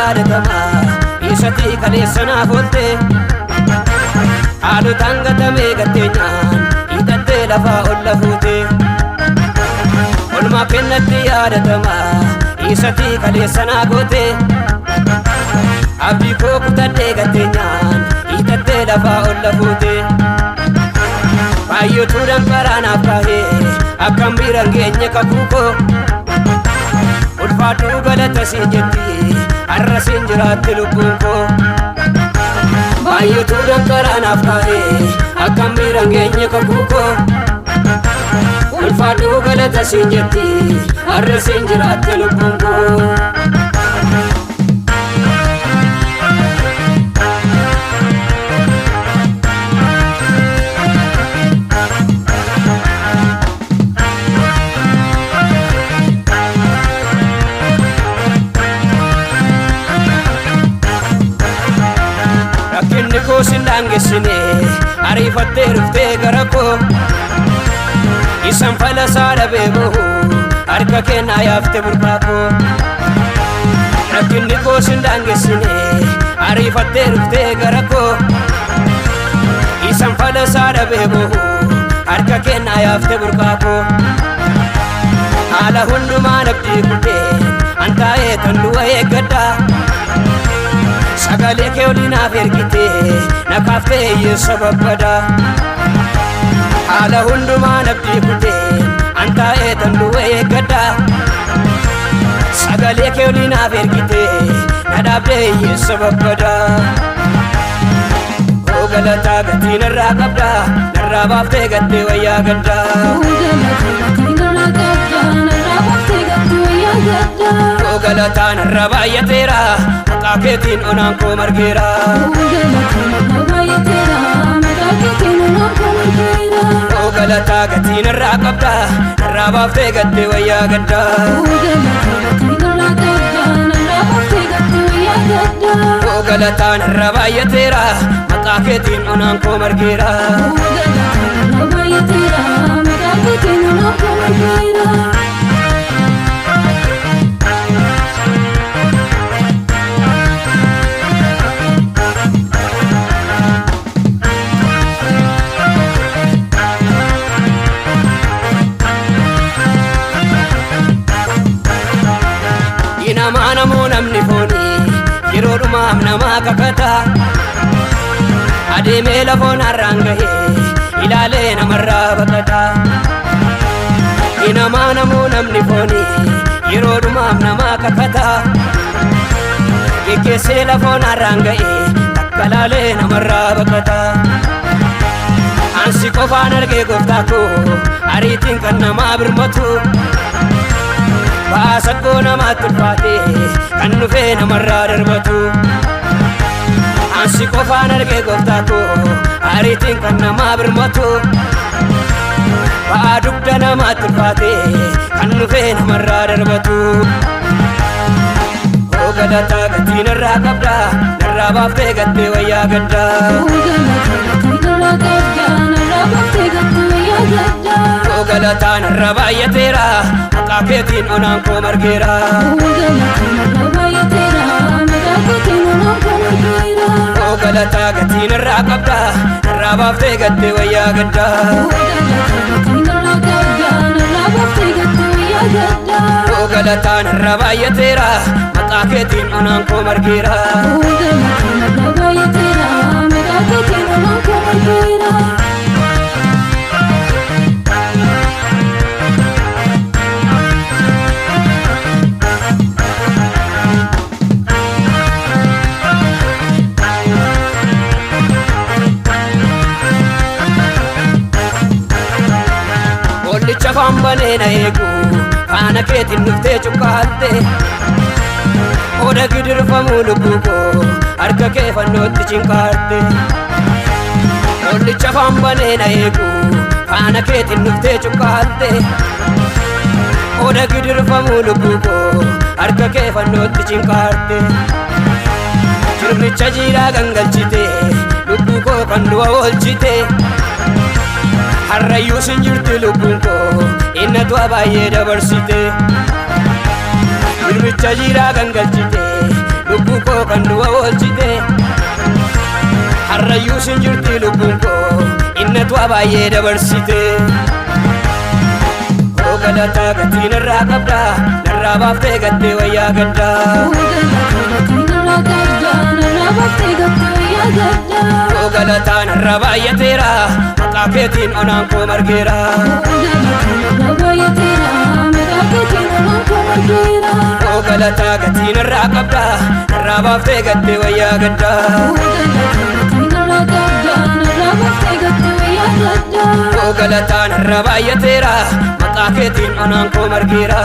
yaadatama isatii kaleessa naaf oolte. Haalotaan gatamee gatteenyaan hiixattee lafaa ol lafuute. Olmaa kennatti yaadatama isatii kaleessa naa goote. Abdii koo kutadhee gatteenyaan hiixattee lafaa ol lafuute. Baay'ootu danqaraa naaf kaahee akkam biran geenye kakuu koo. Ulfaadhuu galata siin jetti har'a siin jiraatti lubbuun koo. Baay'ootu danqaraa naaf kaahee akkam biran geenye kakuu koo. Ulfaadhuu galata siin jetti har'a siin jiraatti lubbuun koo. Rakkinni koo sin daangessine ariifattee dhuftee gara koo. Isan falasaa dhabee bahu harka kennaa yaafte burqaa koo. Rakkinni koo sin daangessine ariifattee dhuftee gara koo. Isan falasaa dhabee bahu harka kennaa yaafte burqaa koo. Haala hundumaan abdii kutee an taa'ee tan du'a eeggadhaa. Sagalee kee olii naaf ergite na kaaftee hiyyeessa babbadaa. Haala hundumaan abdii kutee an taa'ee tan du'a eeggadhaa. Sagalee kee olii naaf ergite na dhaabdee hiyyeessa babbadaa. Oo galataa gatii narraa qabdaa narraa baaftee gattee wayyaa gaddaa. Oo galataa narra baay'ateera maqaa keetiin onaan koo margeera. Oo galataa gatii narraa qabdaa narraa baaftee gattee wayyaa gaddaa. Oo galataa narra baay'ateera maqaa keetiin onaan koo margeera. Namaa namoo namni foonii yeroo dhumaaf namaa kakata. Adeemee lafoon har'aan gahee ilaalee namarraa baqata. Namaa namoo namni foonii yeroo dhumaaf namaa kakata. Geggeessee lafoon har'aan gahee takka laalee namarraa baqata. Ansi qofaan argee gooftaa koo ariitiin kan namaa birmatu. Baasa koo namaatti ulfaate kan dhufee namarraa darbatu. Ansi qofaan argee gooftaa koo ariitiin kan namaa birmatu. Ba'aa dugda namaatti ulfaate kan dhufee namarraa darbatu. Oo galataa gatii narraa qabdaa narraa baaftee gattee wayyaa gaddaa. Oo galataa narra baay'ateera maqaa keetiin onaan koo margeera. Oo galataa gatii narraa qabdaa narraa baaftee gattee wayyaa gaddaa. Oo galataa narra baay'ateera maqaa keetiin onaan koo margeera. Hoollicha afaan banee na eegu faana keetiin dhuftee cuqqaalte. Oda gidirfamuu lubbuu koo harka kee fannootti cinqaarte. Hoollicha afaan banee na eegu faana keetiin dhuftee cuqqaalte. Oda gidirfamuu lubbuu koo harka kee fannootti cinqaarte. Jirmicha jiidhaa gangalchite lubbuu koo kan du'a oolchite. Harrayyuu sin jirti lubbuun koo inna du'a baay'ee dabarsite. Jirmicha jiidhaa gangalchite. Lubbuu koo kan du'a oolchite. Harrayyuu sin jirti lubbuun koo innatu baay'ee dabarsite. Hoo galataa gatii narraa qabda, narraa baaftee gattee wayyaa gaddaa. Hoo galataa narraa baay'ateera, maqaa keetiin onaan koo margeera. Hoo galataa gatii narraa qabda, narraa baaftee gattee wayyaa gaddaa. Hoo galataa narraa baay'ateera, maqaa keetiin onaan koo margeera.